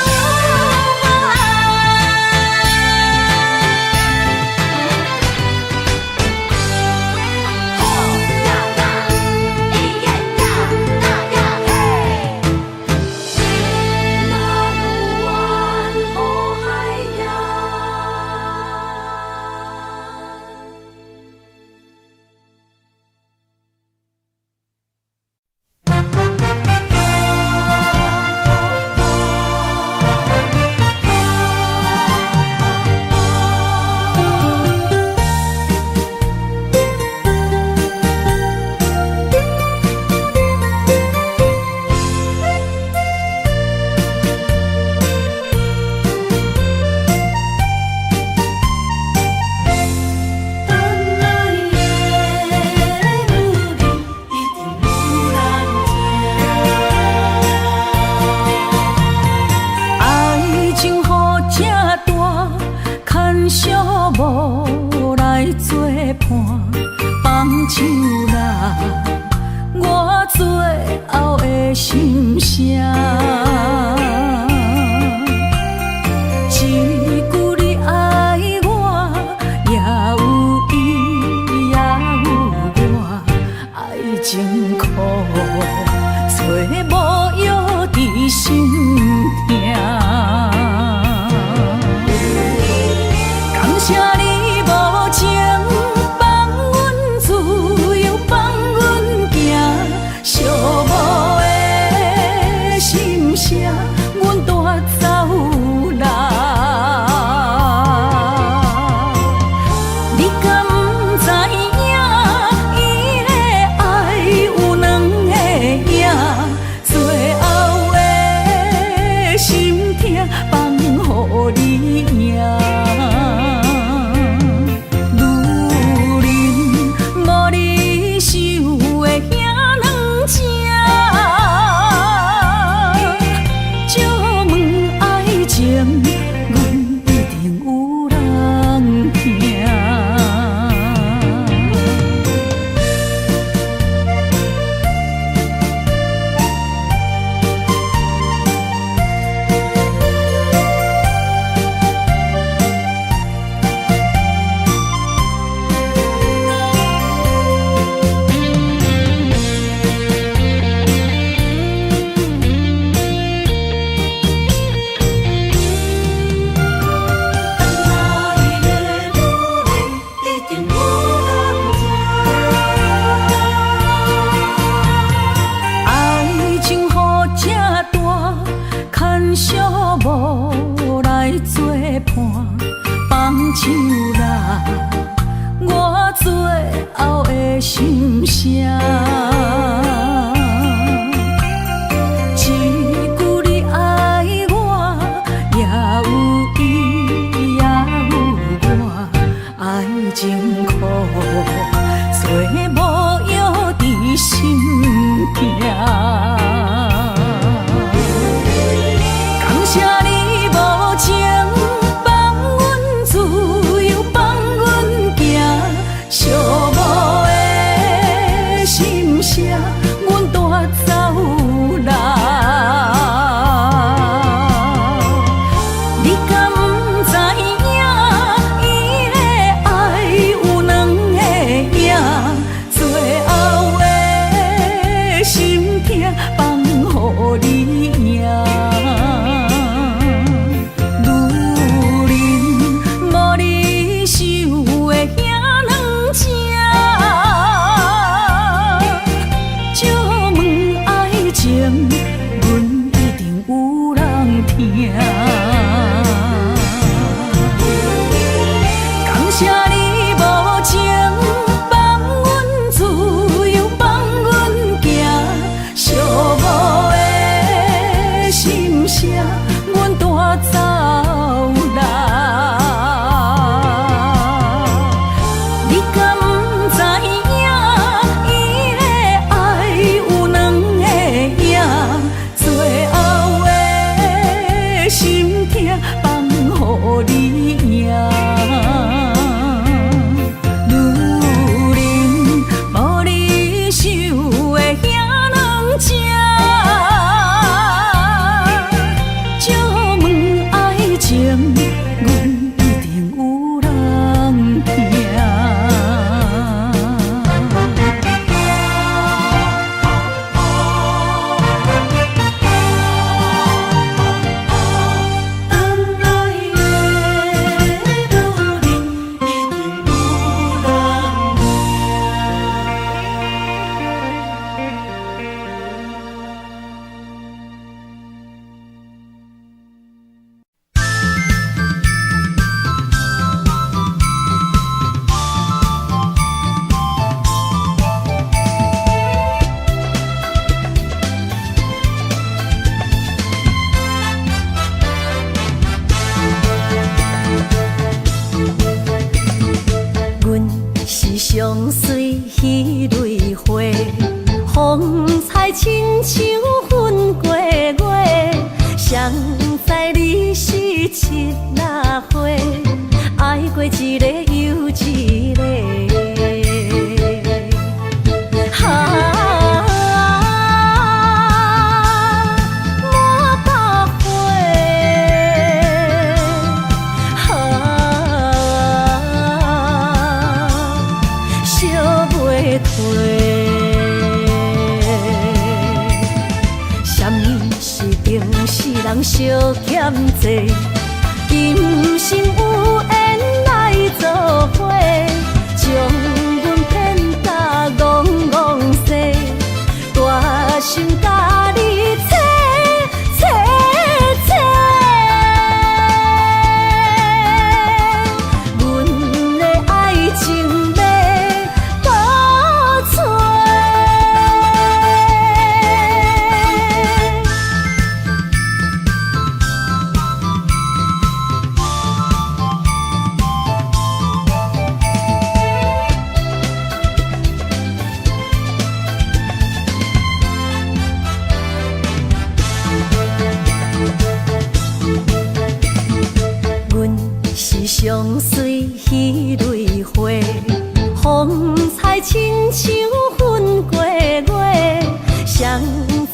吼呀呀，咿耶呀，那呀嘿，納魯灣好海呀。等來的女人一定有人疼。愛情予這大，牽小無來作伴，放手啦，我最後的心聲。一句你愛我，也有伊，也有我，愛情苦，找無藥治心疼。感謝你無情，放阮自由，放阮行，寂寞的心聲，阮帶走啦。你敢知影？伊的愛有兩个影，最後的心疼放予你贏。啦，我最後的心聲。一句你愛我，也有伊，也有我，愛情苦，做無藥治心痛。感謝你無情，放阮自由，放阮行，寂寞的心聲，阮帶走啦。你敢知影？伊的愛有兩个影，最後的心痛放予你贏。女人無你想的遐軟情，借問愛情，阮一定有人疼。感謝你無情，放阮自由，放阮行，寂寞的心聲，阮帶走啦。你敢知影？伊的愛有兩个影，最後的心痛放予你贏。女人無你想的遐軟情，借問愛情，阮一定有人疼。等來的女人，一定有人疼。阮是上水彼蕊花，風采親像粉過月。誰知你是七仔花，愛過一个又一个。啊，滿腹花，啊，燒袂褪。啥物是情死人相欠債？今生有緣來做伙，將阮騙甲戇戇西，大心共你切切切。阮的愛情欲閣揣。阮是上水彼蕊花，風采親像粉過月。誰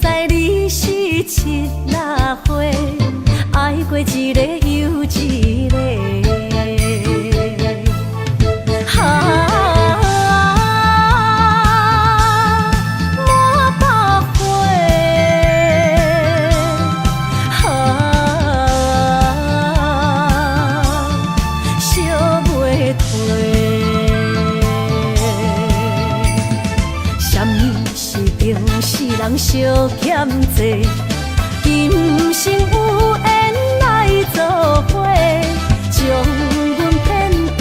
知你是七仔花，愛過一个又一个。啊，滿腹花，啊，燒袂褪。啥物是情死人相欠債？今生有緣來做伙，將阮騙甲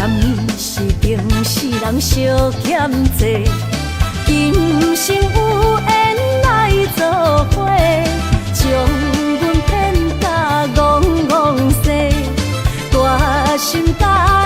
嫌伊是情死人相欠債，今生有緣來做伙，將阮騙甲戇戇西，大心肝。